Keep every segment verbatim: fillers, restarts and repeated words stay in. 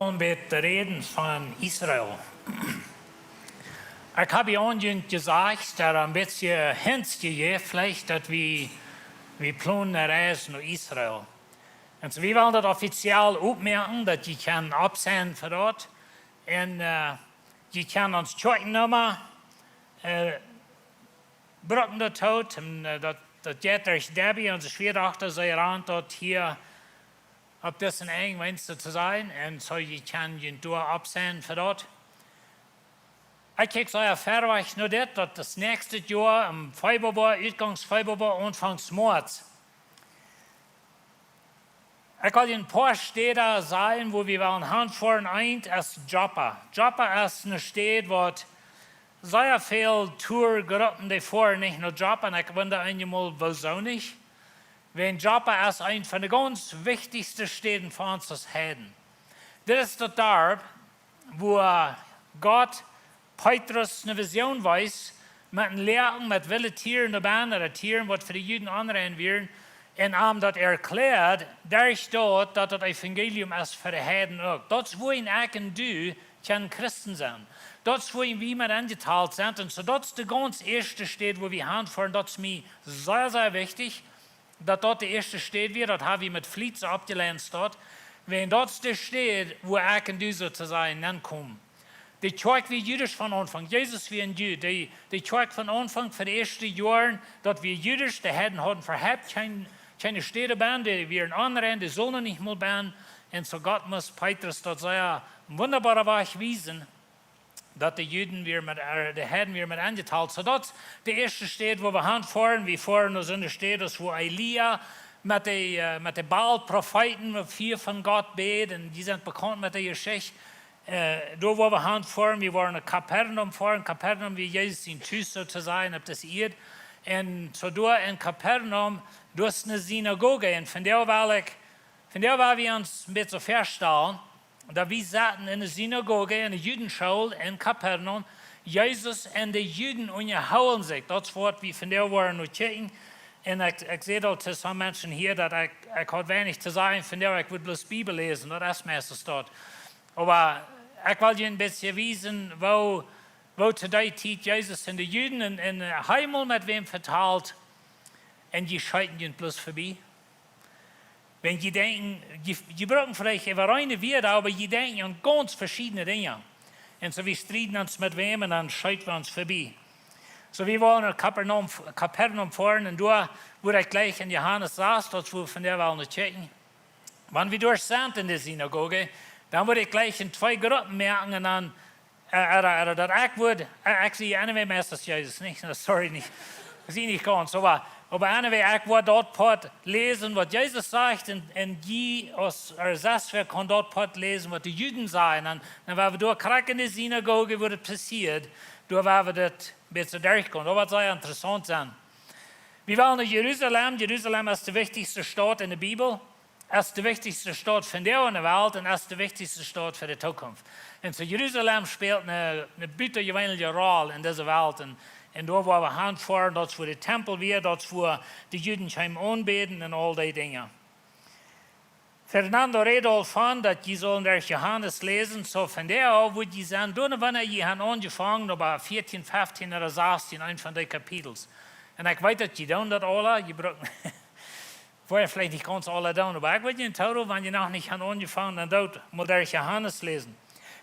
Een bät räden von Israel. Ekj hab je aunjehend jesajcht, daut een bät Hints jejäft, veleicht daut wie, wie plonen eene Reis no Israel. Un soo, wie wellen daut offiziell oppmoaken, daut jie kjennen oppseenen fa daut. Un, äh, jie kjennen ons Kjoakjennumma, äh, brucken daut doa, un, äh, daut, daut jeit derch Debbie, onse Schwiadochta, see rant daut hia opp disen Enj, wens to sennen, un soo jie kjennen junt doa oppseenen fa daut. Ekj kjikj soo sea ferwajch no dit, daut daut näakjste Joa, em Februar, utgangs Februar, aunfangs Moaz. Ekj well een poa Städen sajen, wua wie wellen hanfoaren. Eent es Joppa. Joppa es eene Staut, waut sea väl Tourgruppen, dee foaren nich no Joppa, un ekj wunda eenjemol, wuarom nich. Wiels Joppa es eent von de gaunz wichtichste Städen fa ons aus Heiden. Dit es daut Darp, wua Gott Petrus eene Vision wees, met een Läwen, met wille Tieren doabennen, ooda Tieren, waut fa de Juden onrein wieren, un am daut erkjläad, derch daut, daut daut Evangelium es fa de Heiden uk. Daut es, wua ekj un du kjennen Christen sennen. Daut es, wua wie met enjetalt sent. Un soo, daut es de gaunz ieeschte Städ, wua wie hanfoaren. Daut es mie sea, sea wichtich, daut daut de ieeschte Städ wia, daut hab wie met Fliet soo oppjelient doa. Wiels daut es de Städ, wua ekj un du soo to sajen nenkomen. De Kjoakj wia judisch von Aunfank. Jesus wia een Jud. De, de Kjoakj von Aunfank, fa de ieeschte Joaren, daut wia judisch, de Heiden hauden äwahaupt kjeen, kjeene Städ bennen, dee wieren onrein, dee sullen nich mol bennen. Un soo Gott must Petrus daut sea wundaboa Wajch wiesen, daut de Juden wia met, äh, de Heiden wia met enjetalt. Soo daut es de ieeschte Städ, wua wie hanfoaren. Wie foaren no soone Städ aus wua Elia met de, äh, met de Baal-Profeeten, wua väl von Gott bäd, un dee sent bekaunt met de Jeschicht. Äh, doa wua wie hanfoaren, wie wellen no Kapernaum foaren. Kapernaum wia Jesus sien Tus, soo to sajen, opp dise Ieed. Un soo doa en Kapernaum, doa es eene Sinagoge. Un von doa well ekj, von doa well wie ons een bät väastalen, daut wie saten en de Sinagoge, en de Judenschool en Kapernaum, Jesus un de Juden unjahoolen sikj. Daut es waut wie von doa wellen no kjikjen. Un ekj, ekj säd aul to some Menschen hia, daut ekj, ekj haud weinich to sajen von doa, ekj wull bloos Bibel läsen, daut es meistens daut. Oba ekj well junt een bät wiesen, woo, woo to dee Tiet Jesus un de Juden un, un, äh, hee mol met wäm vetalt, un jie scheeten junt bloos verbie. Wan jie denkjen, jie, jie brucken veleicht äwa eene Wieed, oba jie denkjen aun gaunz veschiedne Dinja. Un soo, wie strieden ons met wäm un dan scheeten wie ons verbie. Soo, wie wellen no Kapernaum, Kapernaum foaren, un doa wudd ekj jlikj en Johanes sas, daut wie von doa wellen no kjikjen. Wan wie doa sent en de Sinagoge, dan wudd ekj jlikj en twee Gruppen moaken un dan, äh, ooda, ooda daut ekj wudd, äh, ekj sie anyway meistens Jesus, nich? Na, sorry, nich. Ekj sie nich gaunz, oba, oba anyway, ekj wudd daut Poat läsen, waut Jesus sajcht, un, un jie aus, ooda sest wäa kaun daut Poat läsen, waut de Juden sajen. Un dan, dan wua wie doa krakjt en de Sinagoge, wua daut passieet, doa wua wie daut een bät derchgonen. Daut woat sea interessaunt sennen. Wie wellen no Jerusalem. Jerusalem es de wichtichste Staut en de Bibel, es de wichtichste Staut von de Welt un es de wichtichste Staut fa de Tookunft. Un soo Jerusalem spält eene, eene butajeweenelje Rol en dise Welt. Un, un doa wua wie hanfoaren, daut es wua de Tempel wia, daut es wua de Juden kjeemen aunbäden un aul dee Dinja. Fernando räd aul von daut jie sullen derch Johanes läsen, soo von doa, wua jie sent, doa, wan jie han aunjefongen, oba vieetieen, feftieen ooda sastieen, eent von dee Kapitels. Un ekj weet daut jie doonen daut aula, jie brucken, woa veleicht nich gaunz aula doonen, oba ekj weet nich, Toro, wan jie noch nich han aunjefongen, dan doot, mott derch Johanes läsen.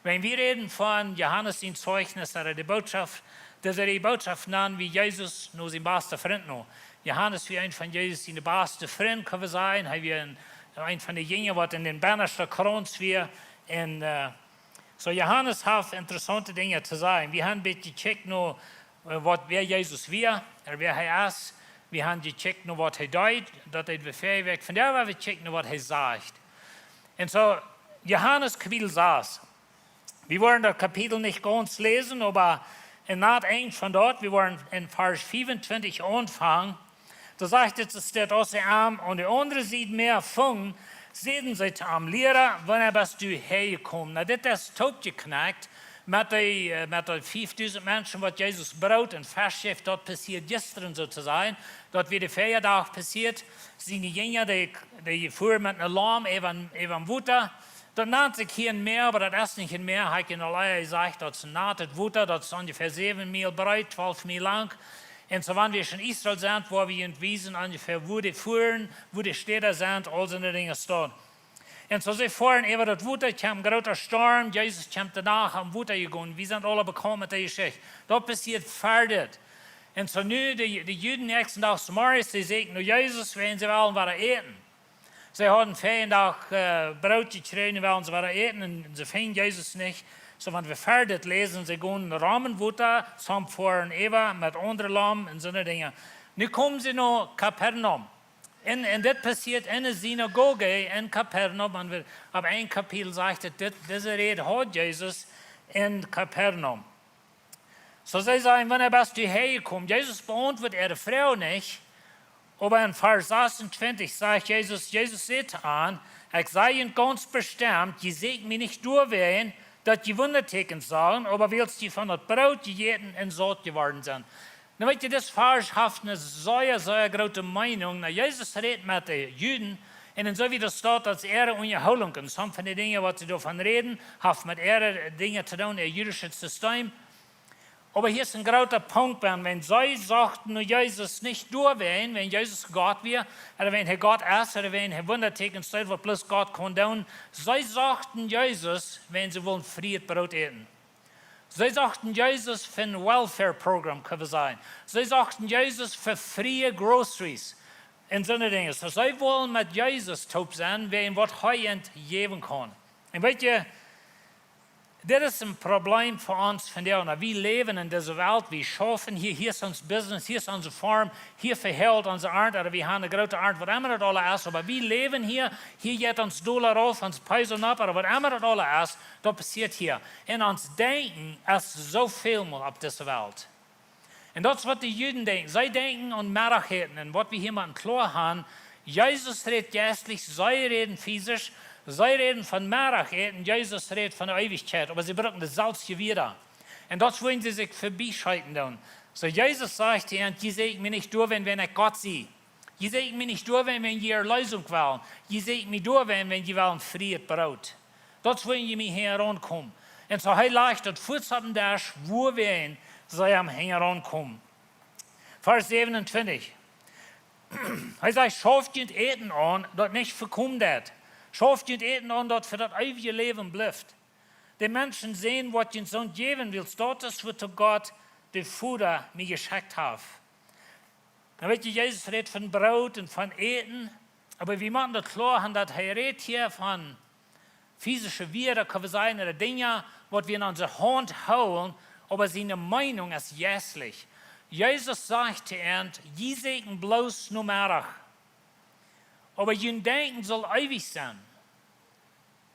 Wan wie räden von Johanes sien Zeugnis, ooda de Botschaft, daut es de Botschaft aun, woo Jesus no sien baste Frint no. Johanes wia eent von Jesus siene baste Frind, kaun wie sajen. Hee wia een, eent von de Jinja, waut en dän bennaschten Krauns wia. Un, äh, soo Johanes haft interessaunte Dinja to sajen. Wie han een bät jekjikjt no, äh, waut, wäa Jesus wia, ooda wäa hee es. Wie han jekjikjt no waut hee deed, daut deed wie väaje Wäakj. Von doa woa wie kjikjen no waut hee sajcht. Un soo, Johanes Kapitel sas. Wie woaren daut Kapitel nich gaunz läsen, oba en daut Enj von daut, wie woaren en Varsch fiefuntwintich aunfangen. Doa sajcht et, et steit, aus see am aun de aundre Sied Mäa fungen, säden see to am: Liera, wanea best du häajekomen? Na, dit es toopjekjnakjt met dee, äh, met dee fiefdusent Menschen, waut Jesus Broot un Fesch jeef. Daut passieed jistren, soo to sajen. Daut wia de Feajedach passieet. Siene Jinja, dee, dee fuaren met een Laum äwa, äwa Wota. Daut nant sikj hia een Mäa, oba daut es nich een Mäa, hab ekj junt aul ea jesajcht, daut es een natet Wota, daut es onjefäa säwen Miel breet, twalf Miel lang. Un soo, wan wie en Israel sent, woa wie junt wiesen onjefäa, wua dee fuaren, wua de Städa sent, aul soone Dinja stonn. Un soo, see foaren äwa daut Wota, kjemt een groota Storm, Jesus kjemt doano aum Wota jegonen. Wie sent aula bekaunt met de Jeschicht. Daut passieet ver dit. Un soo nu, de, de Juden näakjsten Dach zemorjes, see säkjen no Jesus, wiels see wellen wada äten. See hauden väajen Dach, äh, Broot jekjräajen, wellen see wada äten, un see finjen Jesus nich. Soo, wan wie ver dit läsen, see gonen rom em Wota, see foaren äwa met aundre Lommen un soone Dinja. Nu komen see no Kapernaum. Un, un dit passieet en de Sinagoge en Kapernaum. Un wie, opp een Kapitel sajcht et, dit, dise Räd haud Jesus en Kapernaum. Soo see sajen: "Wanea best du häajekomen?" Jesus beauntwuat äare Froag nich, oba en Varsch sasuntwintich sajcht Jesus, Jesus säd to an: "Ekj saj junt gaunz bestemt, jie säkjen mie nich doawäajen, daut jie Wundatieekjens sagen, oba wiels jie von daut Broot jejäten un saut jeworden sent." Nu weet jie, dis Varsch haft eene sea, sea groote Meenunk. Nu, Jesus rät met de Juden, un en soo wiet daut steit, daut es äare Unjahoolunk. Un some von de Dinja, waut see doavon räden, haft met äare Dinja to doonen, äa jüdischet System. Oba hia es een groota Punkt bie, wan see sochten no Jesus nich doawäajen, wan Jesus Gott wia, ooda wan hee Gott es, ooda wan hee Wundatieekjens deed, waut bloos Gott kunn doonen. See sochten Jesus, wan see wullen frieet Broot äten. See sochten Jesus fa een Welfare Program, kjenn wie sajen. See sochten Jesus fa free groceries un soone Dinja. Soo, see wullen met Jesus toop sennen, wäajen waut hee an jäwen kunn. Un weet jie, dit es een Problem fa ons vondoag. Nu, wie läwen en dise Welt, wie schaufen hia, hia es ons Business, hia es onse Farm, hia vehelt onse Arnt, ooda wie haben eene groote Arnt, waut emma daut aula es, oba wie läwen hia, hia jeit ons Dolla rauf, ons Peso nopp, ooda waut emma daut aula es, daut passieet hia. Un ons Denkjen es soo väl mol opp dise Welt. Un daut es waut de Juden denkjen. See denkjen aun Meddachäten. Un waut wie hia motten kloa haben, Jesus rät jeistlich, see räden fisisch, see räden von Meddachäten, Jesus rät von de Eewichkjeit, oba see brucken daut selwje Wuat. Un daut es, wua see sikj verbieschekjen doonen. Soo, Jesus sajcht hia: "Jie säkjen mie nich doawäajen, wan ekj Gott sie. Jie säkjen mie nich doawäajen, wan jie Erleesunk wellen. Jie säkjen mie doawäajen, wan jie wellen frieet Broot. Daut es, wua jie mie hinjaraun komen." Un soo, hee lajcht daut fuaz opp dän Desch, wuawäajen see am hinjaraun komen. Varsch säwenuntwintich. Hee sajcht: "Schauft junt Äten aun, daut nich vekomen deit. Schauft junt Äten aun, daut fa daut eewje Läwen blift. De Menschensän woat junt soont jäwen, wiels daut es, wuatoo Gott, de Voda, mie jeschekjt haft." Nu weet jie, Jesus rät von Broot un von Äten, oba wie motten daut kloa haben, daut hee rät hia von fisische Wieed, kjenn wie sajen, ooda Dinja, waut wie en onse Haunt hoolen, oba siene Meenunk es jeistlich. Jesus sajcht to an: "Jie säkjen bloos no Meddach. Oba jun Denkjen saul eewich sennen."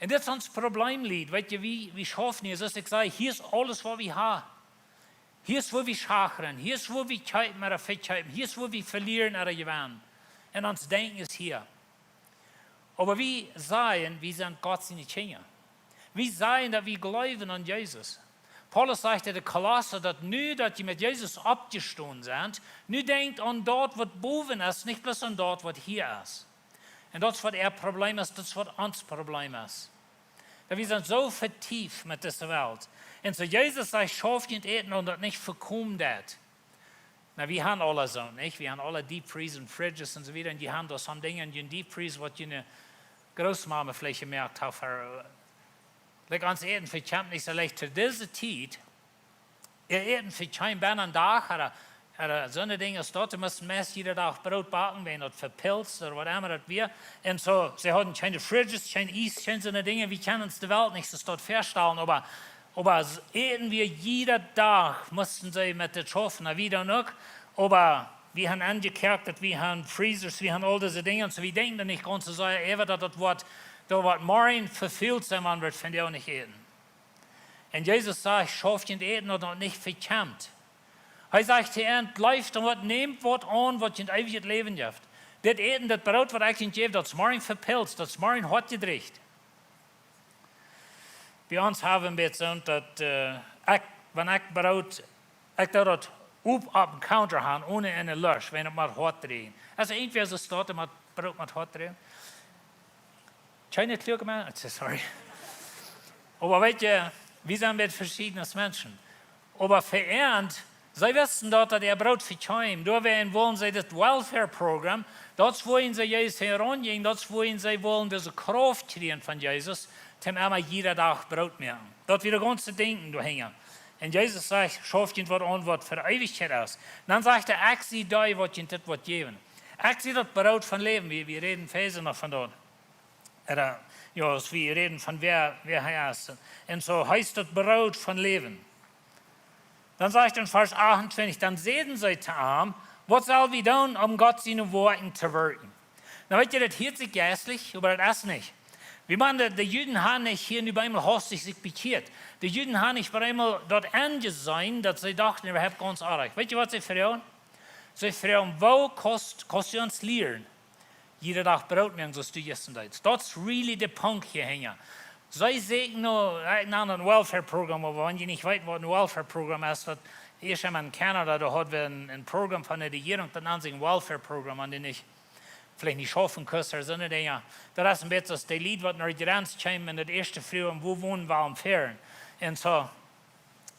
Un dit es ons Problem, Lied. Weet jie, wie, wie schaufen hia, soo aus ekj säd, hia es aules, waut wie haben. Hia es, wua wie schachren. Hia es, wua wie kjeepen ooda vekjeepen. Hia es, wua wie velieren ooda jewennen. Un ons Denkjen es hia. Oba wie sajen, wie sent Gott siene Kjinja. Wie sajen, daut wie jleewen aun Jesus. Paulus sajcht en de Kolossa, daut nu, daut jie met Jesus oppjestonen sent, nu denkjt aun daut, waut bowen es, nich bloos aun daut, waut hia es. Un daut es, waut äa Problem es, daut es, waut ons Problem es. Daut wie sent soo vetieft met dise Welt. Un soo, Jesus sajcht: "Schauft junt Äten aun, daut nich vekomen deit." Nu, wie haben aula soo, nich? Wie haben aula Deep Freeze un Fridges un soo wieda. Un jie haben doa some Dinja en jun Deep Freeze, waut june Grootmame veleicht jemoakt haft. Fa, like, ons Äten vekjemt nich soo leicht to dise Tiet. Äa Äten vekjeem bennen een Dach, ooda, ooda soone Dinja aus daut, dee musten meist jieda Dach Broot backen, wan daut vepilzt ooda waut emma daut wia. Un soo, see hauden kjeene Fridges, kjeen Ies, kjeen soone Dinja. Wie kjennen ons de Welt nich soo stoakj väastalen, oba, oba s-, Äten wia jieda Dach, musten see met daut schaufen, nu, wie dan uk. Oba wie haben enjekoakt, daut wie haben Freezers, wie haben aul dise Dinja. Un soo, wie denkjen doa nich gaunz soo sea äwa, daut daut woat, daut woat morjen vefult sennen, wan wie vondoag nich äten. Un Jesus sajcht: "Schauft junt Äten aun, daut nich vekjemt." Hee sajcht hia: "Jleeft aun waut, nämt waut aun, waut junt eewjet Läwen jeft." Dit Äten, daut Broot, waut ekj junt jäw, daut es morjen vepilzt, daut es morjen hoat jedrieecht. Bie ons haben wie een bät soo, daut, äh, ekj, wan ekj Broot, ekj doo daut opp, opp dän Counter han, onen enne Lusch, wan et mott hoat drieejen. Aus irjentwäa soo stoakj, daut mott Broot mott hoat drieejen. Kjeene kluage Menschen, sorry. Oba weet jie, wie sent met veschiedne Menschen. Oba fa an, see wisten daut, daut äa Broot vekjeem. Doawäajen wullen see daut Welfare Program, daut es woo see Jesus hia aunjinjen, daut es woo see wullen dise Krauft kjrieen von Jesus, toom emma jieda Dach Broot moaken. Daut wia daut gaunze Denkjen doahinja. Un Jesus sajcht: Schauft junt waut aun, waut fa Eewichkjeit es. Dan sajcht hee: Ekj sie dee, waut junt dit woat jäwen. Ekj sie daut Broot von Läwen. Wie, wie räden väa noch von daut. Ooda, jo, aus wie räden von wäa, wäa hee es. Un soo, hee es daut Broot von Läwen. Dan sajcht en Varsch achtuntwintich: Dan säden see to am: Waut sell wie doonen, om Gott siene Woakjen to wirkjen? Nu weet jie, daut hieet sikj jeistlich, oba daut es nich. Wie meenen, de, de Juden haben nich hia nu bie eemol hastich sikj bekjieet. De Juden haben nich bie eemol daut enjeseenen, daut see dochten, äwahaupt gaunz oajch. Weet jie, waut see froagen? See froagen: Woo kaust, kaust du ons lieren jieda Dach Broot moaken, soo aus du jistren deetst? Daut es really de Punkt hia hinja. See säkjen nu, ekj nan daut een Welfare Program, oba wan jie nich weeten, waut een Welfare Program es, daut es emma en Kanada, doa haud wie een, een Program von de Rejierunk, daut nand sikj een Welfare Program, aun dän ekj veleicht nich schaufen kaun, ooda soone Dinja. Daut es een bät soo aus de Lied, waut no de Jrenz kjeemen un daut ieeschte fruagen: Wua wonen wie? Em Fäaren. Un soo,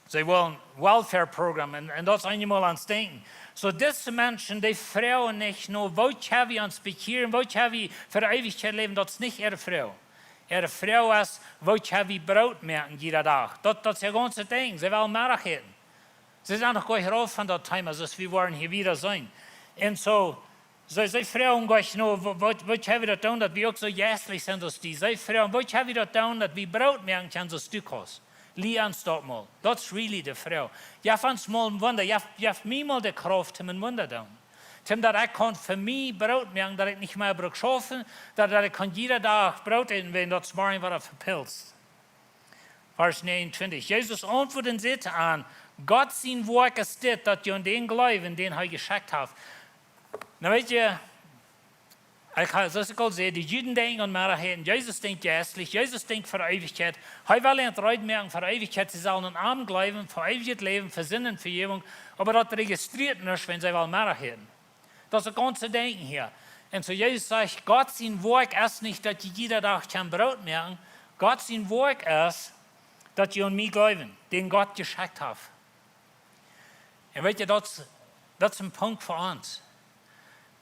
see wullen Welfare Program, un, un daut es eenjemol aun daut Denkjen. Soo, dise Menschen, dee froagen nich no: Woo kjenn wie ons bekjieren, woo kjenn wie fa Eewichkjeit läwen? Daut es nich äare Froag. Äare Froag es: Woo kjenn wie Broot moaken jieda Dach? Daut, daut es äa gaunzet Denkjen. See wellen Meddach äten. See sent noch goanich rauf von daut Thema, soo aus wie woaren hia wieda seenen. Un soo, see, see froagen goanich no: Woo, woo, woo kjenn wie daut doonen, daut wie uk soo jeistlich sent soo aus dee? See froagen: Woo kjenn wie daut doonen, daut wie Broot moaken kjennen soo aus du kaust? Lia ons daut mol. Daut es really de Froag. Jeff ons mol een Wunda. Jeff, jeff mie mol de Krauft, om een Wunda doonen. Toom daut ekj kaun fa mie Broot moaken, daut ekj nich mea bruk schaufen, daut, daut ekj kaun jieda Dach Broot äten, wan daut morjen wada vepilst. Varsch näajenuntwintich. Jesus auntwuad un säd an: Gott sien Woakj es dit, daut jie aun dän jleewen, dän hee jeschekjt haft. Nu weet jie, ekj ha, soo aus ekj aul säd, de Juden denkjen aun Meddach äten, Jesus denkjt jeistlich, Jesus denkjt fa Eewichkjeit. Hee well an reed moaken fa Eewichkjeit, see sellen aun am jleewen, fa eewjet Läwen, fa Sindenvejäwunk, oba daut rejistrieet nich, wan see wellen Meddach äten. Daut es daut gaunze Denkjen hia. Un soo Jesus sajcht: Gott sien Woakj es nich, daut jie jieda Dach kjennen Broot moaken. Gott sien Woakj es, daut jie aun mie jleewen, dän Gott jeschekjt haft. Un weet jie, daut, daut es een Punkt fa ons.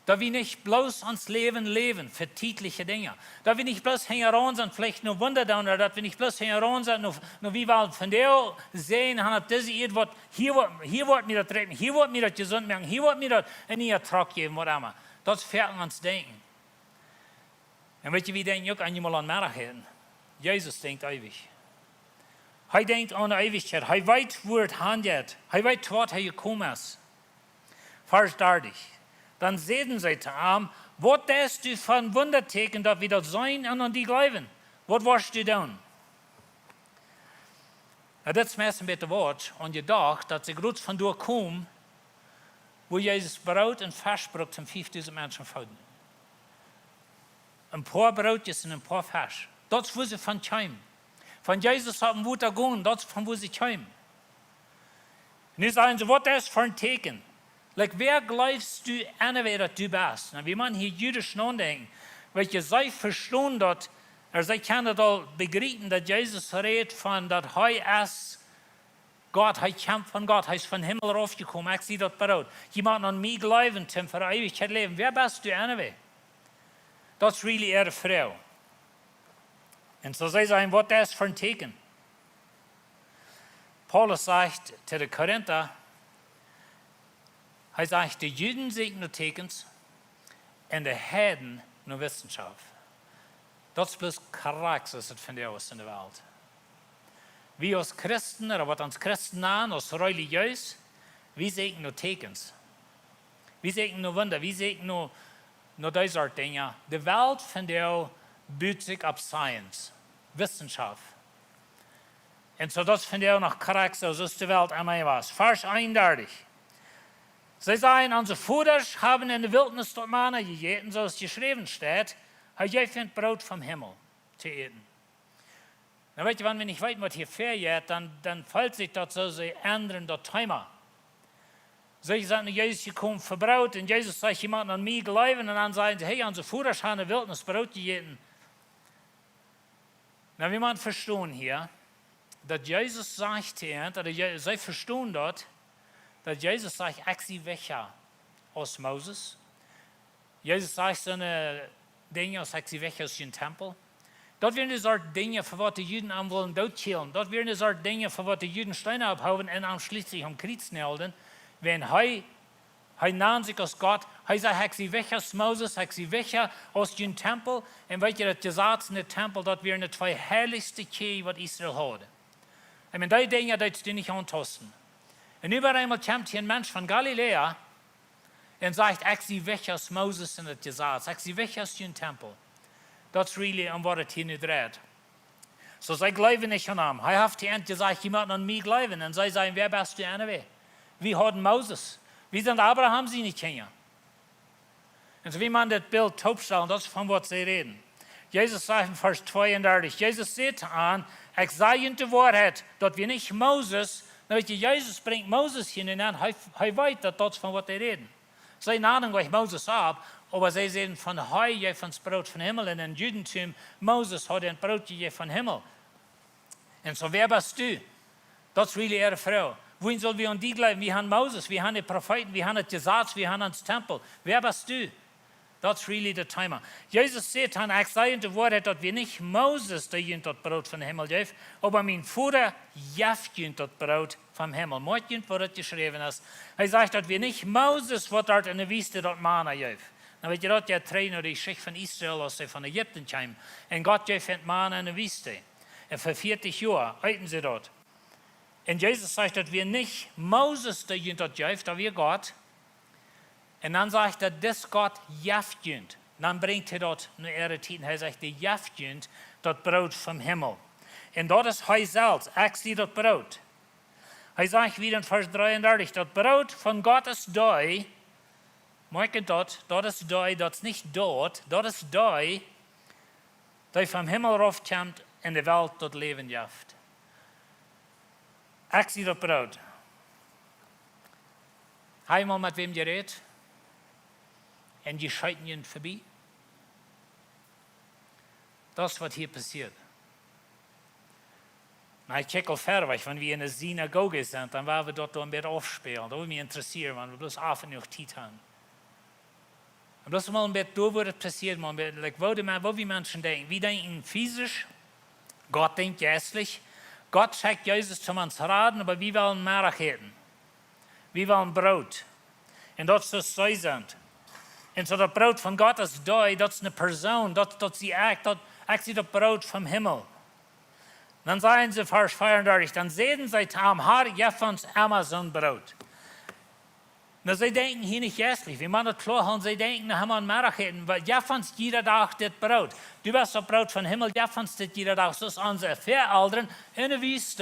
Daut wie nich bloos ons Läwen läwen fa tietliche Dinja. Daut wie nich bloos hinjaraun sent, veleicht no Wunda doonen, ooda daut wie nich bloos hinjaraun sent, no, no wie wellen vondoag seenen, han opp dise Ieed, waut hia, woat, hia woat mie daut räden, hia woat mie daut jesunt moaken, hia woat mie daut een nieen Truck jäwen, waut emma. Daut es fa ons Denkjen. Un weet jie, wie denkjen uk eenjemol aun Meddach äten. Jesus denkjt eewich. Hee denkjt aun Eewichkjeit. Hee weet, wua et han jeit. Hee weet, waut hee jekomen es. Varsch dartich. Dan säden see to am: Waut deist du fa een Wundatieekjen, daut wie daut seenen un aun die jleewen? Waut woascht du doonen? Nu, daut es mie een bät waut, un jedocht, daut see groot von doa komen, wua Jesus Broot un Fesch brukt, om fiefdusent Menschen to feeden. Een poa Brootjes un een poa Fesch. Daut es, wua see von kjeemen. Von Jesus opp daut Wota gonen, daut es, von wua see kjeemen. Nu sajen see: Waut es fa een Tieekjen? Like, wäa jleefst du, anyway, daut du best? Nu, wie motten hia judisch nodenkjen. Weet jie, see vestonen daut, ooda see kjennen daut aul bejriepen, daut Jesus rät von, daut hee es Gott, hee kjemt von Gott, hee es vom Himmel raufjekomen. Ekj sie daut Broot. Jie motten aun mie jleewen, toom fa Eewichkjeit läwen. Wäa best du, anyway? Daut es really äare Froag. Un soo see sajen: Waut es fa een Tieekjen? Paulus sajcht to de Korinta, hee sajcht: De Juden sieekjen no Tieekjens un de Heiden no Wissenschaft. Daut es bloos krakjt soo aus et vondoag es en de Welt. Wie aus Christen, ooda waut ons Christen nanen, aus religieus, wie sieekjen no Tieekjens. Wie sieekjen no Wunda, wie sieekjen no, no dee Sort Dinja. De Welt vondoag but sikj opp Science, Wissenschaft. Un soo daut es vondoag noch krakjt soo aus de Welt aun mie wia. Varsch eenundartich. See sajen: Onse Vodasch haben en de Wiltnis daut Mana jejäten, soo aus jeschräwen steit: Hee jeef an Broot vom Himmel to äten. Nu weet jie, wan wie nich weeten, waut hia väajeit, dan, dan felt sikj daut soo, see endren daut Thema. See sent no Jesus jekomen fa Broot, un Jesus sajcht: Jie motten aun mie jleewen, un dan sajen see: Hey, onse Vodasch haben en de Wiltnis Broot jejäten. Nu, wie motten vestonen hia, daut Jesus sajcht hia, daut see vestonen daut, daut Jesus sajcht: "Ekj sie wichtja aus Moses." Jesus sajcht soone Dinja aus: "Ekj sie wichtja aus jun Tempel." Daut wieren de Sort Dinja, fa waut de Juden am wullen dootkjillen. Daut wieren de Sort Dinja, fa waut de Juden Steena opphoowen un am schlieslich aum Kjriez nailden. Wan hee, hee nand sikj aus Gott, hee säd: "Ekj sie wichtja aus Moses, ekj sie wichtja aus jun Tempel." Un weet jie, daut Jesaz un de Tempel, daut wieren de twee heilichste Kjäaj, waut Israel haud. Ekj meen, dee Dinja deetst du nich auntausten. Un nu opp eemol kjemt hia een Mensch von Galiläa un sajcht: "Ekj sie wichtja aus Moses un daut Jesaz. Ekj sie wichtja aus jun Tempel." Daut es really om waut et hia nu dreit. Soo, see jleewen nich aun am. Hee haft to an jesajcht: "Jie motten aun mie jleewen." Un see sajen: "Wäa best du, anyway? Wie hauden Moses. Wie sent Abraham siene Kjinja." Un soo, wie maun daut Bilt toopstalen, daut es von waut see räden. Jesus sajcht en Varsch tweeundartich, Jesus säd to an: "Ekj saj junt de Woarheit, daut wia nich Moses." Nu weet jie, Jesus brinjt Moses hia nu aun, hee, hee weet, daut daut es von waut see räden. See nanen jlikj Moses opp, oba see säden: "Von hee jeef ons Broot vom Himmel." Un em Judentum, Moses haud an Broot jejäft vom Himmel. Un soo, wäa best du? Daut es really äare Froag. Woarom sell wie aun die jleewen? Wie haben Moses, wie haben de Profeeten, wie haben daut Jesaz, wie haben ons Tempel. Wäa best du? Daut es really daut Thema. Jesus säd dan: "Ekj saj junt de Woarheit, daut wia nich Moses, dee junt daut Broot vom Himmel jeef, oba mien Voda jeft junt daut Broot vom Himmel." Moakt junt, woo daut jeschräwen es. Hee sajcht: "Daut wia nich Moses, waut doa enne Wiest daut Mana jeef." Nu weet jie daut, jo, trigj no de Jeschicht von Israel, aus see von Ägipten kjeemen. Un Gott jeef an Mana enne Wiest. Un fa vieetich Joa eeten see daut. Un Jesus sajcht: "Daut wia nich Moses, dee junt daut jeef, daut wia Gott." Un dan sajcht hee: "Dis Gott jeft junt." Dan brinjt hee daut no äare Tiet. Hee sajcht: "Dee jeft junt daut Broot vom Himmel." Un daut es hee selfst: "Ekj sie daut Broot." Hee sajcht wada en Varsch dreeundartich: "Daut Broot von Gott es dee", moakt daut, daut es dee, daut es nich daut, daut es dee, dee vom Himmel raufkjemt un de Welt daut Läwen jeft. Ekj sie daut Broot. Hast du mol met wäm jerät un dee scheeten junt vebie? Daut es waut hia passieet. Nu, ekj kjikj aul wieda wajch, wan wie enne Sinagoge sent, dan woa wie daut doa een bät aufspälen. Daut wudd mie interessieeren, wan wie bloos aul noch Tiet haben. Un daut es mol een bät doa, woo daut passieet, mol een bät, like, woo de, woo wie Menschen denkjen. Wie denkjen physisch, Gott denkjt jeistlich. Gott schekjt Jesus toom ons raden, oba wie wellen Meddachäten. Wie wellen Broot. Un daut es soo see sent. Un soo daut Broot von Gott es dee, daut es eene Persoon, daut, daut sie ekj, daut, ekj sie daut Broot vom Himmel. Dan sajen see, Varsch veeundartich, dan säden see to am: "Herr, jeff ons emma soon Broot." Nu, see denkjen hia nich jeistlich. Wie motten daut kloa haben, see denkjen noch emma aun Meddachäten. Oba jeff ons jieda Dach dit Broot. Du best daut Broot vom Himmel, jeff ons dit jieda Dach. Soo aus onse Väaelren enne Wiest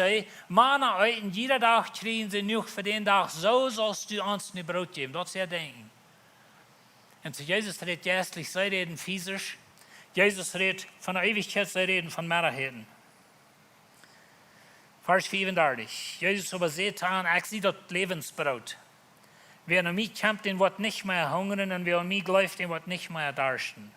Mana eeten, jieda Dach kjrieejen see jenuach fa dän Dach. Soo saust du ons nu Broot jäwen. Daut es äa Denkjen. Un soo Jesus rät jeistlich, see räden physisch. Jesus rät von de Eewichkjeit, see räden von Meddachäten. Varsch veeundartich. Jesus oba säd to an: "Ekj sie daut Läwensbroot. Wäa no mie kjemt, dän woat nich mea hungren, un wäa aun mie jleeft, dän woat nich mea darschten."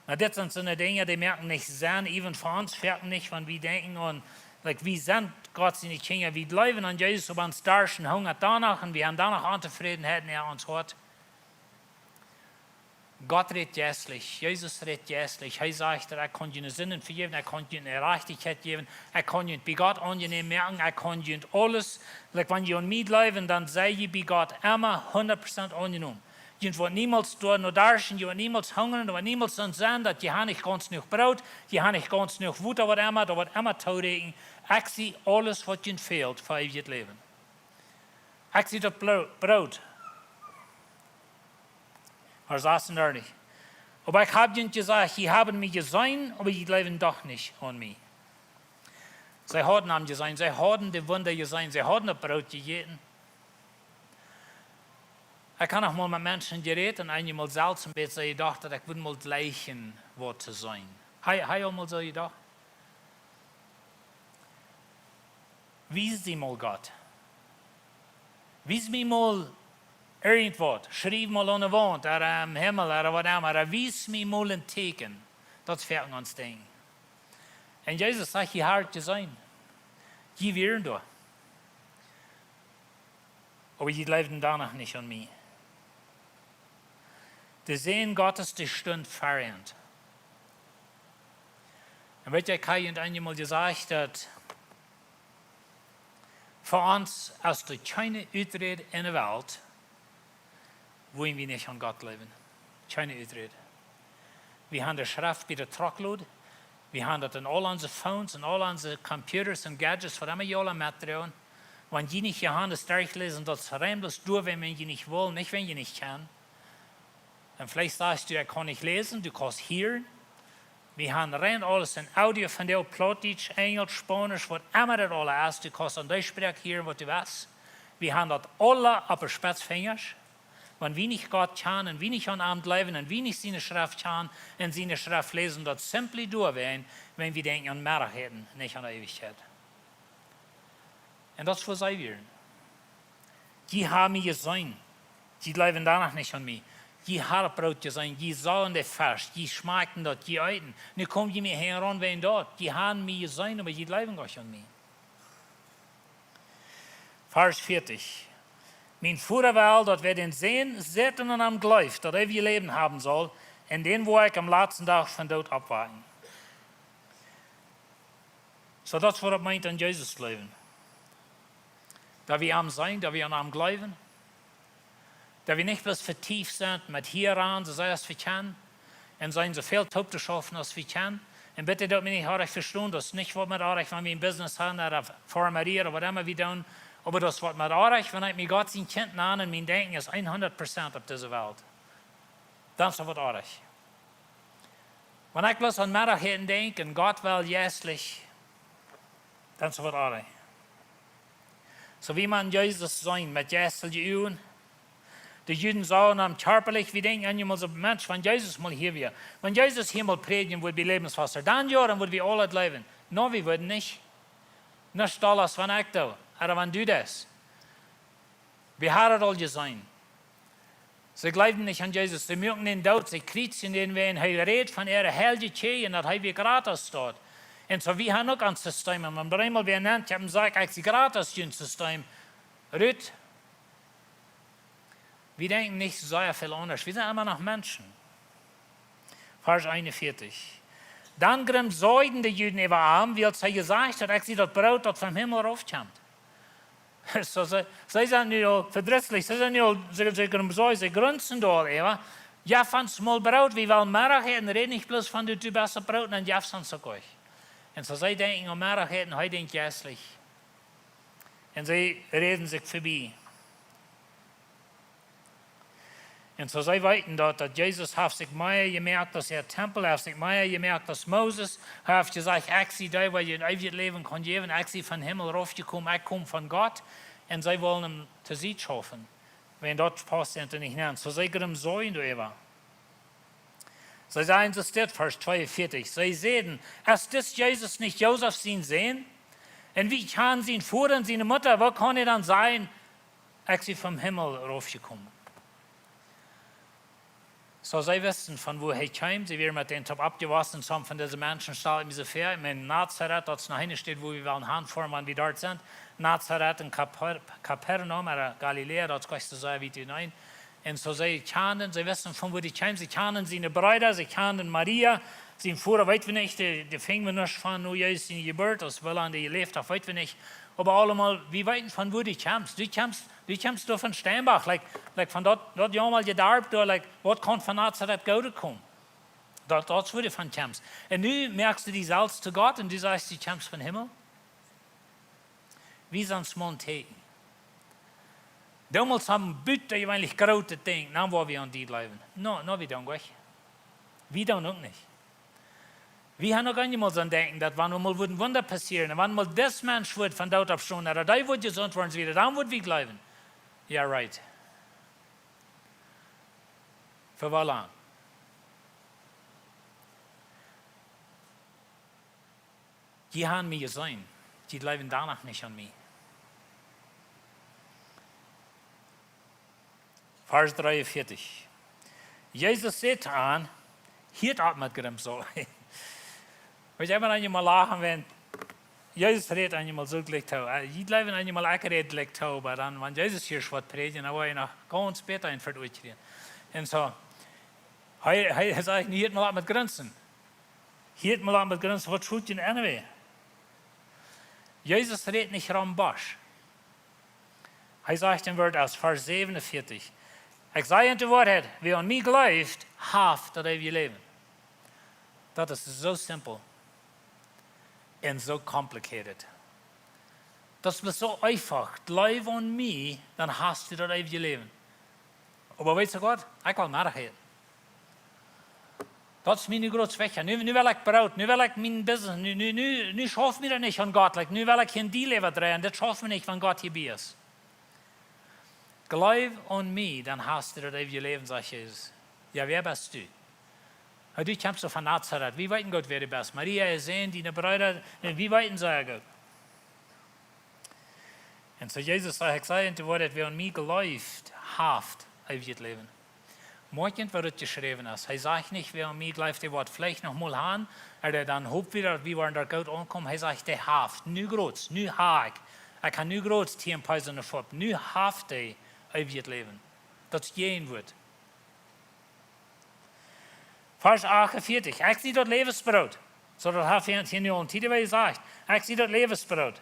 Nu, dit sent soone Dinja, dee moaken nich Senn, even fa ons, foaken nich, wan wie denkjen aun, like, wie sent Gott siene Kjinja, wie jleewen aun Jesus, oba ons darscht un hungat doano, un wie haben doano Ontofrädenheit en ons Hoat. Gott rät jeistlich, Jesus rät jeistlich. Hee sajcht, daut ekj kaun june Sinden vejäwen, ekj kaun june Jerajchtichkjeit jäwen, ekj kaun junt bie Gott aunjenäm moaken, ekj kaun junt aules, like, wan jie aun mie jleewen, dan sie jie bie Gott emma hundat Prozent aunjenomen. Jie woaren niemols doano darschten, jie woaren niemols hungren, doa woat niemols soont sennen, daut jie haben nich gaunz jenuach Broot, jie haben nich gaunz jenuach Wota, waut emma, doa woat emma tooräakjen. Ekj sie aules, waut junt fält fa eewjet Läwen. Ekj sie daut Bro-, Broot. Varsch sasuntachentich. Oba ekj hab junt jesajcht, jie haben mie jeseenen, oba jie jleewen doch nich aun mie. See hauden am jeseenen, see hauden de Wunda jeseenen, see hauden daut Broot jejäten. Ekj hab noch mol met Menschen jerät un eenjemol selfst een bät soo jedocht, daut ekj wudd mol jlikjen waut to seenen. Hab, hab jie mol soo jedocht? Wies die mol, Gott. Wies mie mol irjentwaut. Schriew mol aun de Waunt, ooda em Himmel, ooda waut emma. Ooda wies mie mol een Tieekjen. Daut es fa ons Dinkj. Un Jesus sajcht: "Jie haben jeseenen." Jie wieren doa. Oba jie jleewden doano nich aun mie. De Sän Gottes, dee stunt ver an. Un weet jie, ekj hab junt eemol jesajcht, daut fa ons es doa kjeene Uträd enne Welt, wua wie nich aun Gott jleewen. Kjeene Uträd. Wie haben de Schreft bie de Truckload. Wie haben daut en aul onse Phones un aul onse Computers un Gadgets, waut emma jie aula metdroagen. Wan jie nich Johanes dree läsen, daut es rein bloos doawäajen, wan jie nich wellen, nich wan jie nich kjennen. Un veleicht sajchst du, ekj kaun nich läsen, du kaust hieren. Wie haben rein aules en Audio von dee, Plautdietsch, Enjelsch, Spaunisch, waut emma daut aula es, du kaust aun dee Sproak hieren, waut du west. Wie haben daut aula opp de Spetsfinjasch. Wan wie nich Gott kjanen, wan wie nich aun am jleewen, un wan wie nich siene Schreft kjanen un siene Schreft läsen, daut simply doawäajen, wan wie denkjen aun Morjen, nich aun Eewichkjeit. Un daut es, wua see wieren. Jie haben mie jeseenen. Jie jleewen doano nich aun mie. Jie haben daut Broot jeseenen. Jie sagen de Fesch. Jie schmakjten daut. Jie eeten. Nu kom jie mie hinjaraun wäajen daut. Jie haben mie jeseenen, oba jie jleewen nich aun mie. Varsch vieetich. Mien Voda well, daut wäa dän Sän sitt un aun am jleeft, daut eewje Läwen haben saul, un dän woa ekj aum latsten Dach vom Doot oppwakjen. Soo, daut es, waut daut meent, aun Jesus jleewen. Daut wie am seenen, daut wie aun am jleewen. Daut wie nich bloos vetieft sent met hia aun, soo aus wie kjennen, un seenen soo väl toop to schaufen aus wie kjennen. Un bitte doot mie nich oajch vestonen, daut es nich waut met oajch, wan wie een Business haben, ooda Farmerie, ooda waut emma wie doonen. Oba daut es waut met oajch, wan ekj mie Gott sien Kjint nan un mien Denkjen es hundat Prozent opp dise Welt. Dan es waut oajch. Wan ekj bloos aun Morjen denkj un Gott well jeistlich, dan es waut oajch. Soo wie maun Jesus seenen met jeistelje Uagen. De Juden sagen am kjarpalich, wie denkjen aun eemol soo, Mensch, wan Jesus mol hia wia, wan Jesus hia mol prädjen wudd bie Läwenswota, dan jo, dan wudden wie aula jleewen. No, wie wudden nich. Nich aula, wan ekj doo, ooda wan du deist. Wie haben daut aul jeseenen. See jleewden nich aun Jesus. See muaken dän doot, see kjrieezten dän wäajen hee räd von äare heilje Kjoakj un daut hee wia jrata aus daut. Un soo, wie haben uk een System, un wan eemol wäa nennt, ekj hab jesajcht, ekj sie jrata aus jun System. Rut. Wie denkjen nich soo väl aundasch. Wie sent emma noch Menschen. Varsch eenunvieetich. Dan jrumsaulden de Juden äwa am, wiels hee jesajcht haud, ekj sie daut Broot, daut vom Himmel raufkjemt. Soo, see, see sent nu aul vedrisslich, see sent nu aul, see, see jrumsaulden, see grunzen doa äwa. Jeff ons mol Broot, wie wellen Morjen äten, räd nich bloos von du, du best daut Broot, un jeff ons uk. Un soo see denkjen aun Morjen äten, hee denkjt jeistlich. Un see räden sikj vebie. Un soo see weeten daut, daut Jesus haft sikj mea jemoakt aus äa Tempel, haft sikj mea jemoakt aus Moses. Hee haft jesajcht, ekj sie dee, waut die een eewjet Läwen kaun jäwen, ekj sie vom Himmel raufjekomen, ekj kom von Gott. Un see wellen am to Sied schaufen. Wan daut paust, sent see nich nenn. Soo see jrumsaulden doa äwa. See säden, soo steit, Varsch tweeunvieetich. See säden, es dis Jesus nich Josef sien Sän? Un wie kjanen sien Voda un siene Mutta, woo kaun hee dan sajen, ekj sie vom Himmel raufjekomen? Soo see wisten von wua hee kjeem, see wieren met dän toop oppjewossen, some von dise Menschen stalen mie soo väa. Ekj meen, Nazaret, daut es noch eene Staut, wua wie wellen hanfoaren, wan wie doa sent. Nazaret un Kaper-, Kapernaum, ooda Galiläa, daut es krakjt soo sea wiet utenaunda. Un soo see kjanden, see wisten von wua hee kjeem, see kjanden siene Breeda, see kjanden Maria, sien Voda, weet wie nich, dee, dee finjen wie nuscht von, no Jesus siene Jeburt, aus woo lang dee jeläft haft, weet wie nich. Oba aulemol, wie weeten von wua du kjemst. Du kjemst, du kjemst doa von Steinbach, like, like von daut, daut jemolje Darp doa, like, waut kaun von Nazaret Goodet komen? Daut, daut es wua du von kjemst. Un nu moakst du die selfst to Gott un du sajchst, du kjemst vom Himmel. Wie sent mol een Tieekjen. Domols haben butajeweenlich groote Dinja, dan woa wie aun die jleewen. No, no, wie doonen nich. Wie doonen uk nich. Wie haben uk eemol soo een Denkjen, daut wan mol wudd een Wunda passieren, un wan mol dis Mensch wudd vom Doot oppstonen, ooda dee wudd jesunt woaren, soo wieda, dan wudd wie jleewen. Jo, right. Fa woo lang? Jie haben mie jeseenen, jie jleewen doano nich aun mie. Varsch dreeunvieetich. Jesus säd an, hieet opp met jrumsauljen. Weet jie, wan jie mol lachen, wan Jesus rät eenmol soo jlikj too. Äh, jie jleewen eenmol, ekj räd jlikj too, oba dan, wan Jesus hia waut prädjen, dan woa jie noch gaunz bäta en Vedoa kjrieen. Un soo, hee, hee, hee sajcht: "Nu hieet mol opp met grunsen. Hieet mol opp met grunsen, waut schult junt aun wee?" Jesus rät nich rom Bosch. Hee sajcht en Wort aus Varsch säwenunvieetich: "Ekj saj junt de Woarheit, wäa aun mie jleeft, haft daut eewje Läwen." Daut es soo simpel un soo complicated. Daut es bloos soo eefach. "Jleew aun mie, dan hast du daut eewje Läwen." Oba weetst du waut? Ekj well Meddach äten. Daut es mie nu groot wajch. Nu, nu well ekj Broot, nu well ekj mien Business, nu, nu, nu, nu schauft mie daut nich aun Gott. Like, nu well ekj hia een Deal äwadreien. Daut schauft mie nich, wan Gott hia bie es. "Jleew aun mie, dan hast du daut eewje Läwen", sajcht Jesus. Jo, wäa best du? "Jo, du kjemst von Nazaret. Wie weeten goot, wäa du best. Maria äa Sän, diene Breeda, wie weeten sea goot." Un soo Jesus sajcht: "Ekj saj junt de Woarheit, wäa aun mie jleeft, haft eewjet Läwen." Moakt junt, waut doa jeschräwen es. Hee sajcht nich: "Wäa aun mie jleeft, dee woat veleicht noch mol han, ooda dee dan hop wada, wie woaren doa goot aunkomen." Hee sajcht: "Dee haft, nu groot, nu ha ekj. Ekj ha nu groot, tien Pees en de Fopp. Nu haft dee eewjet Läwen." Daut es jun Wuat. Varsch achtunvieetich: "Ekj sie daut Läwensbroot." Soo, daut haft hee hia nu aul eene Tiet jesajcht. "Ekj sie daut Läwensbroot."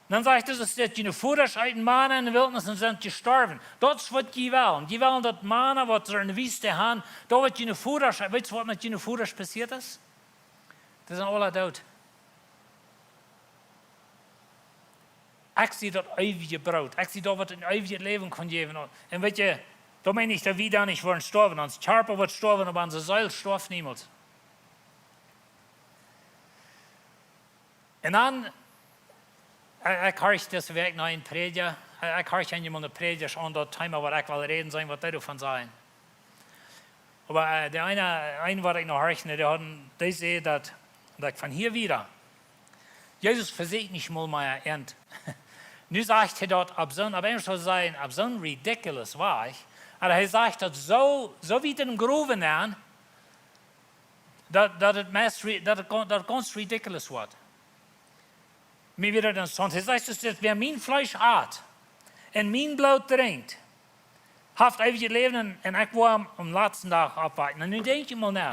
Dan sajcht hee: "Daut june Vodasch eeten Mana en de Wiltnis un sent jestorwen." Daut es waut jie wellen. Jie wellen daut Mana, waut see en de Wiest han, daut waut june Vodasch, weetst du, waut met june Vodasch passieet es? Dee sent aula doot. Ekj sie daut eewje Broot. Ekj sie daut, waut een eewjet Läwen kaun jäwen. Un weetst du, daut meen ekj, daut wie dan nich woaren stoawen. Ons Kjarpa woat stoawen, oba onse Seel stoaft niemols. Un dan, ekj, ekj horch dise Wäakj noch een Prädja, ekj, ekj horch eenmol een Prädja aun daut Thema, waut ekj well räden, seenen, waut dee doavon sajen. Oba, äh, de eene, een, waut ekj noch horchen, dee haud, dee säd daut, daut von hia wieda, Jesus vesieekjt nich mol mea Enj. Nu sajcht hee daut opp soon, opp eemol soo sajen, opp soon ridiculous Wajch. Oba hee sajcht daut soo, soo wiet em Growen aun, daut, daut et meist ri-, daut et gaun-, daut et gaunz ridiculous woat. Mie wia daut interessaunt. Hee sajcht, daut: "Wäa mien Fleesch at un mien Bloot drinkjt, haft eewjet Läwen, un, un ekj woa am aum latsten Dach oppwakjen." Un nu denkj mol no,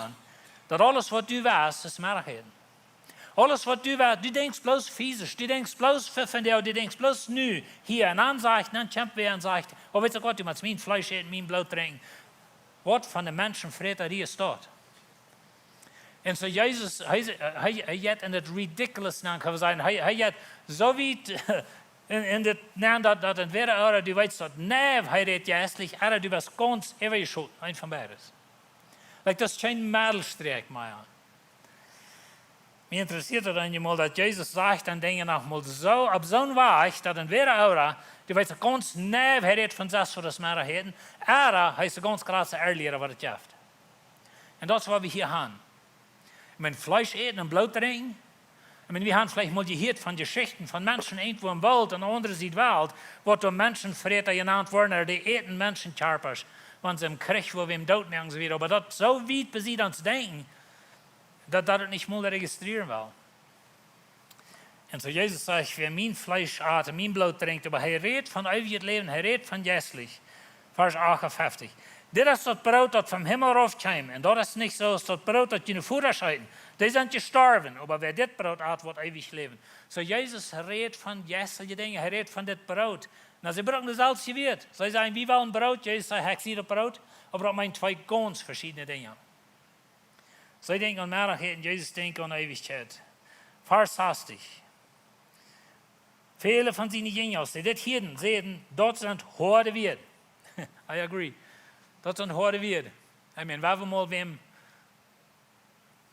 daut aules, waut du weetst, es Meddach äten. Aules, waut du weetst, du denkjst bloos fisisch, du denkjst bloos fa vondoag, du denkjst bloos nu, hia. Un dan sajcht, dan kjemt wäa un sajcht: "Oh, weetst du waut, du motst mien Fleesch äten, mien Bloot drinkjen." Waut von de Menschenfräta es daut? Un soo Jesus, hee, hee, hee jeit en daut ridiculous nenn, kaun wie sajen. Hee, hee jeit soo wiet en, en dit nenn, daut, daut entwäda ooda du weetst daut, nä, hee rät jeistlich, ooda du best gaunz äwajeschoten, eent von beides. Like, daut es kjeen Medelstreck mea. Mie interessieet daut eenmol, daut Jesus sajcht dan Dinja noch mol soo, opp soon Wajch, daut entwäda ooda du weetst gaunz, nä, hee rät von sest, waut es Meddach äten, ooda hee es de gaunz jratste Erliera, waut et jeft. Un daut es, waut wie hia han. Ekj meen, Fleesch äten un Bloot drinkjen. Ekj meen, wie han veleicht mol jehieet von Jeschichten von Menschen irjentwua em Woolt, aun de aundre Sied Welt, waut doa Menschenfräta jenant woaren, ooda dee äten Menschenkjarpasch, wan see em Kjrich, wua wäm dootmoaken, soo wieda. Oba daut soo wiet besied ons Denkjen, daut, daut et nich mol registrieren well. Un soo Jesus sajcht: "Wäa mien Fleesch at un mien Bloot drinkjt", oba hee rät von eewjet Läwen, hee rät von jeistlich. Varsch achtunfeftich: "Dit es daut Broot, daut vom Himmel rauf kjeem, un daut es nich soo aus daut Broot, daut june Vodasch eeten. Dee sent jestorwen, oba wäa dit Broot at, woat eewich läwen." Soo Jesus rät von jeistelje Dinja, hee rät von dit Broot. Nu, see brucken daut selwje Wuat. See sajen: "Wie wellen Broot." Jesus sajcht: "Ekj sie daut Broot." Oba daut meent twee gaunz veschiedne Dinja. See denkjen aun Meddach äten, Jesus denkjt aun Eewichkjeit. Varsch sastich. Väle von siene Jinja, aus see dit hieeden, säden: "Daut sent hoade Wieed." I agree. Daut sent hoade Wieed. I mean, wie haben mol wäm,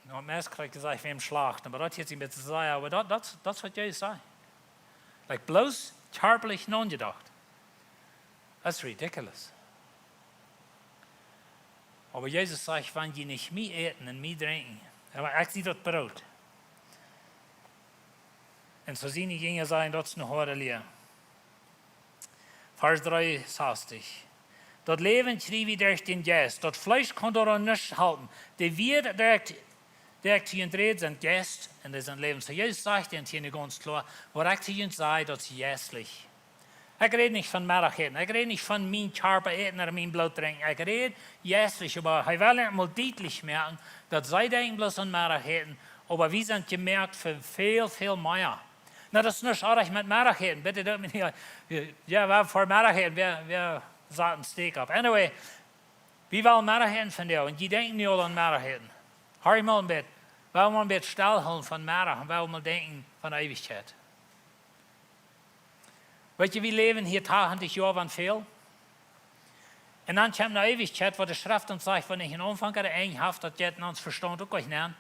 nu, meist krakjt jesajcht, wäm schlachten, oba daut hieet sikj een bät soo, oba daut, daut, daut es, waut Jesus säd. Like, bloos kjarpalich nojedocht. That's ridiculous. Oba Jesus sajcht: "Wan jie nich mie äten un mie drinkjen, oba ekj sie daut Broot." Un soo siene Jinja sajen: "Daut es eene hoade Lia." Varsch dreeunsastich. "Daut Läwen kjrie wie derch dän Jeist. Daut Fleesch kaun doaraun nuscht halpen. De Wieed derch dee ekj to junt räd, sent Jeist un dee sent Läwen. Soo Jesus sajcht hia gaunz kloa: Waut ekj to junt saj, daut es jeistlich. Ekj räd nich von Meddachäten, ekj räd nich von mien Kjarpa äten ooda mien Bloot drinkjen. Ekj räd jeistlich, oba hee well noch mol dietlich moaken, daut see denkjen bloos aun Meddachäten, oba wie sent jemoakt fa väl, väl mea. Nu, daut es nich oajch met Meddachäten, bitte doot mie nich, jo, wie haben Meddachäten, wie, wie saten Steak opp. Anyway, wie wellen Meddachäten vondoag, un jie denkjen nu aul aun Meddachäten. Horch mol een bät, wie wellen mol een bät stellhoolen von Meddach un wie wellen mol denkjen von Eewichkjeit. Weetst du, wie läwen hia tachentich Joa, wan väl. Un dan kjemt ne Eewichkjeit, waut de Schreft ons sajcht, waut nich een Aunfank ooda een Enj haft, daut jeit en ons Vestaunt uk nich nenn.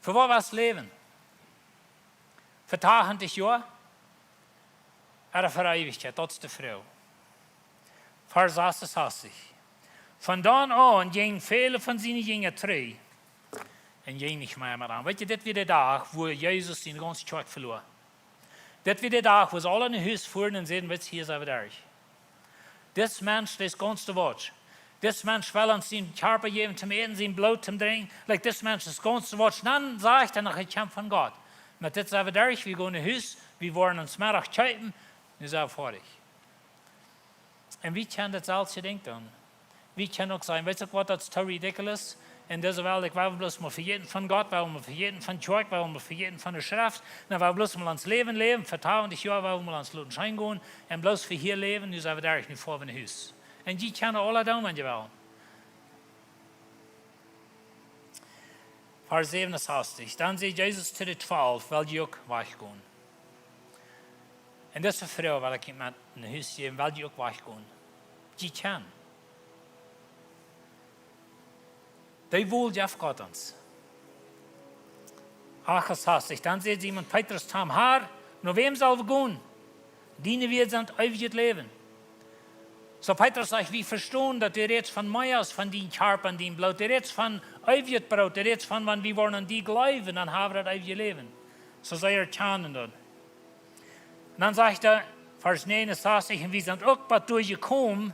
Fa waut wia daut Läwen? Fa tachentich Joa? Ooda fa Eewichkjeit? Daut es de Froag. Varsch sasunsastich. Von dan aun jinjen väle von siene Jinja trigj un jinjen nich mea met am. Weetst du, dit wia de Dach, wua Jesus siene gaunze Kjoakj veloa. Dit wia de Dach, wua see aula no Hus fuaren un säden: Weetst du, hia es et derch. Dis Mensch, dee es gaunz doof. Dis Mensch well ons sien Kjarpa jäwen toom äten, sien Bloot toom drinkjen. Like, dis Mensch es gaunz doof. Dan sajcht hee noch, hee kjemt von Gott. Met dit es et derch, wie gonen no Hus, wie woaren ons Meddach kjeepen, nu sent wie foadich. Un wie kjennen daut selwje Dinkj doonen. Wie kjennen uk sajen: Weetst du waut, daut es too ridiculous. En dise Welt, ekj well bloos mol vejäten von Gott, well mol vejäten von Kjoakj, well mol vejäten von de Schreft. Dan well bloos mol ons Läwen läwen, fa tachentich Joa well mol ons loten scheen gonen. Un bloos fa hia läwen, nu sent wie derch, nu foa wie no Hus. Un jie kjennen aula doonen, wan jie wellen. Varsch säwenunsastich. Dan säd Jesus to de Twalw: Well jie uk wajchgonen? Un dise Froag well ekj met no Hus jäwen: Well jie uk wajchgonen? Jie kjennen. Dee Wol jeft Gott ons. Achtunsastich. Dan säd Simon Petrus to am: Herr, no wäm sell wie gonen? Diene Wieed sent eewjet Läwen. Soo Petrus sajcht: Wie vestonen, daut du rätst von mea aus von dien Kjarpa un dien Bloot. Du rätst von eewjet Broot. Du rätst von, wan wie woaren aun die jleewen, dan haben wie daut eewje Läwen. Soo see erkjanen daut. Un dan sajcht hee, Varsch näajenunsastich: Un wie sent uk bat doa jekomen,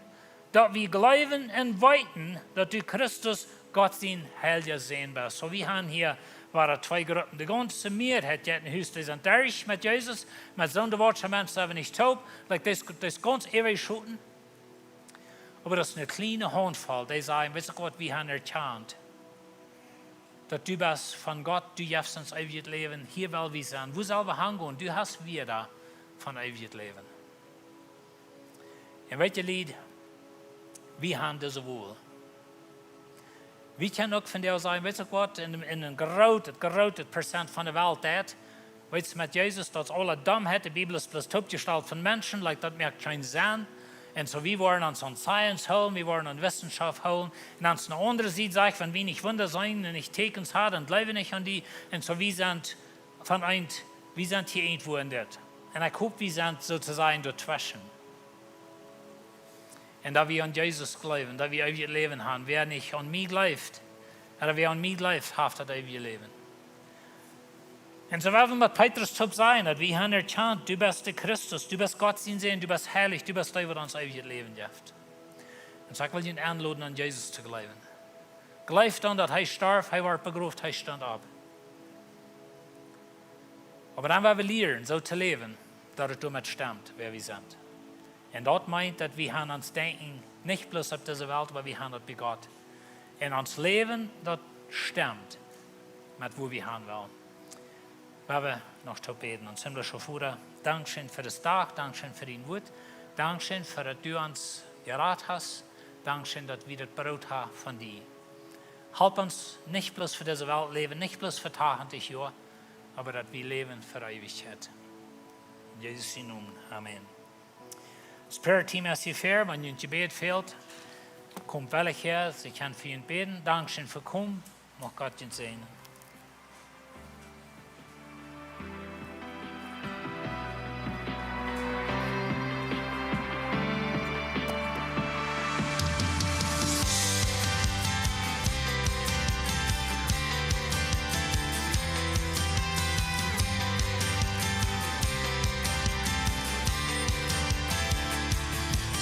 daut wie jleewen un weeten, daut du Christus, Gott sien heilja Sän best. Soo, wie haben hia, wieren twee Gruppen. De gaunze Mieeheit jeit no Hus, dee sent derch met Jesus, met soon doowa Mensch sent wie nich toop. Like, daut es, daut es gaunz äwajchooten. Oba daut es ne kjliene Haundvoll, dee sajen: Weetst du waut, wie haben erkjant, daut du best von Gott, du jefst ons eewjet Läwen, hia well wie sennen. Wua sell wie hangonen? Du hast Wieed von eewjet Läwen. Un weetst du, Lied, wie haben dise Wol. Wie kjennen uk von dee sajen: Weetst du waut, en, en een grootet, grootet Prozent von de Welt daut, weetst du, met Jesus, daut es aule Domheit, de Bibel es bloos toopjestalt von Menschen, like, daut moakt kjeen Senn. Un soo, wie woaren ons aun Science hoolen, wie woaren aun Wissenschaft hoolen. Un aun de aundre Sied sajcht, wan wie nich Wunda seenen un nich Tieekjens haben, dan jleew wie nich aun die. Un soo, wie sent von eent, wie sent hia irjentwua en dit. Un ekj hop, wie sent soo to sajen doatweschen. Un daut wie aun Jesus jleewen, daut wie eewjet Läwen haben. Wäa nich aun mie jleeft, ooda wäa aun mie jleeft, haft daut eewje Läwen. Un soo well wie met Petrus toop sennen, daut wie haben erkjant, du best de Christus, du best Gott sien Sän, du best heilich, du best dee, waut ons eewjet Läwen jeft. Un soo ekj well junt enloden, aun Jesus to jleewen. Jleeft dan, daut hee storf, hee wort begroft, hee stunt opp. Oba dan woa wie lieren, soo to läwen, daut et doamet stemt, wäa wie sent. Un daut meent, daut wie haben ons Denkjen nich bloos opp dise Welt, oba wie haben daut bie Gott. Un ons Läwen, daut stemt met wua wie han wellen. Woa wie noch toop bäden. Ons himlischa Voda, dankscheen fa disen Dach, dankscheen fa dien Wuat, dankscheen fa daut du ons jerat hast, daunk die, daut wie daut Broot haben von die. Halp ons nich bloos fa dise Welt läwen, nich bloos fa tachentich Joa, oba daut wie läwen fa Eewichkjeit. En Jesus sienen Nomen, amen. Daut Prayer Team es hia ver, wan junt Jebäd fält, komt wada häa, see kjennen fa junt bäden. Dankscheen fa komen. Mucht Gott junt säajnen.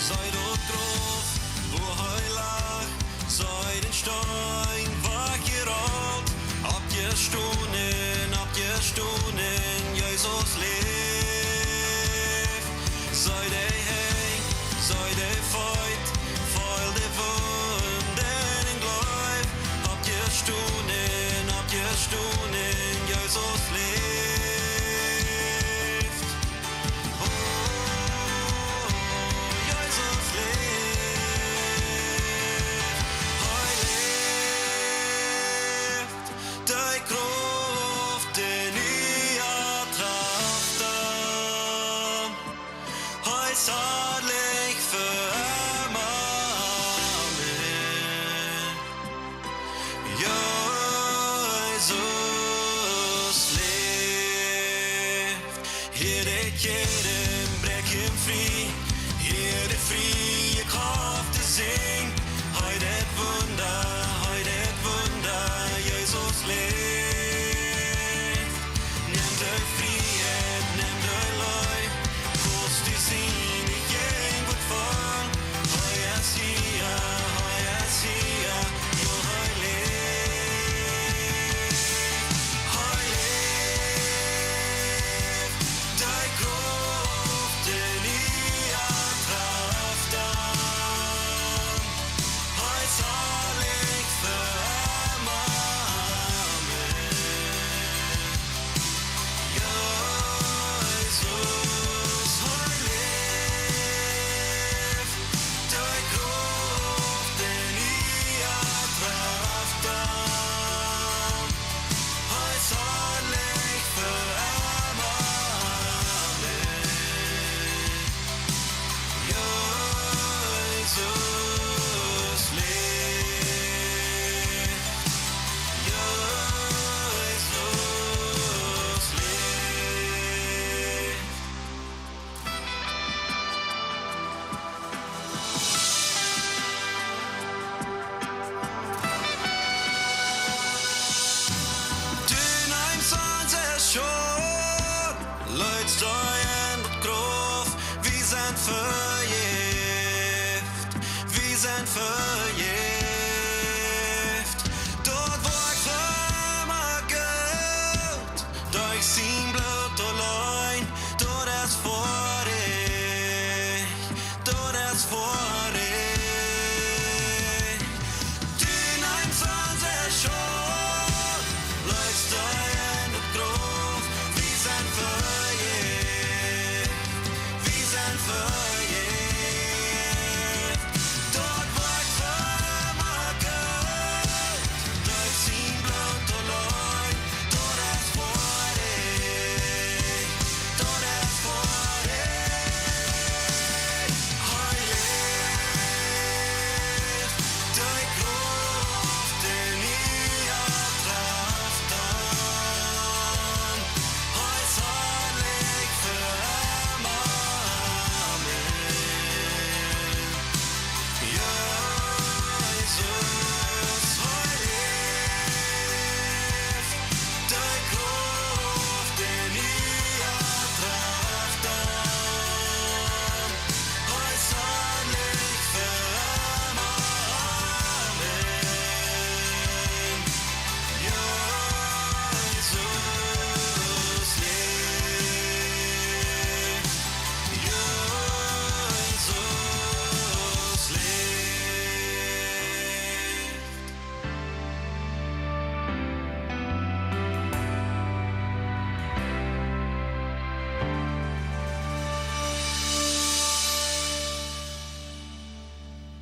See daut Grauf, wua hee lach, see dän Steen, wua hee lag. Oppjestonen, oppjestonen, Jesus läft. See de Henj, see de Feet, feel de Wunden un jleew. Oppjestonen, oppjestonen, Jesus läft. Oh, Jesus läft, hee läft. Dee Krauft, dee niee Krauft, hee es harlich fa emma. Amen. Jesus läft. Hia de Kjäden, bräakj am frie, hia de friee Krauft to seenen. Hee deit Wunda, hee deit Wunda, Jesus läft. Nemt de Frieheit, nemt de Leew, kost du siene Jäajenwoat feelen. Hee es hia, hee es hia, jo, hee läft, hee läft. Dee Krauft, dee niee Krauft, hee es harlich fa emma. Amen. Jesus, hee läft, dee Krauft, dee niee Krauft, hee es harlich fa emma. Amen. Jesus läft, Jesus läft. Du neemst onse Schult, leetst dee en daut Grauf. Wie sent vejäft, wie sent vejäft.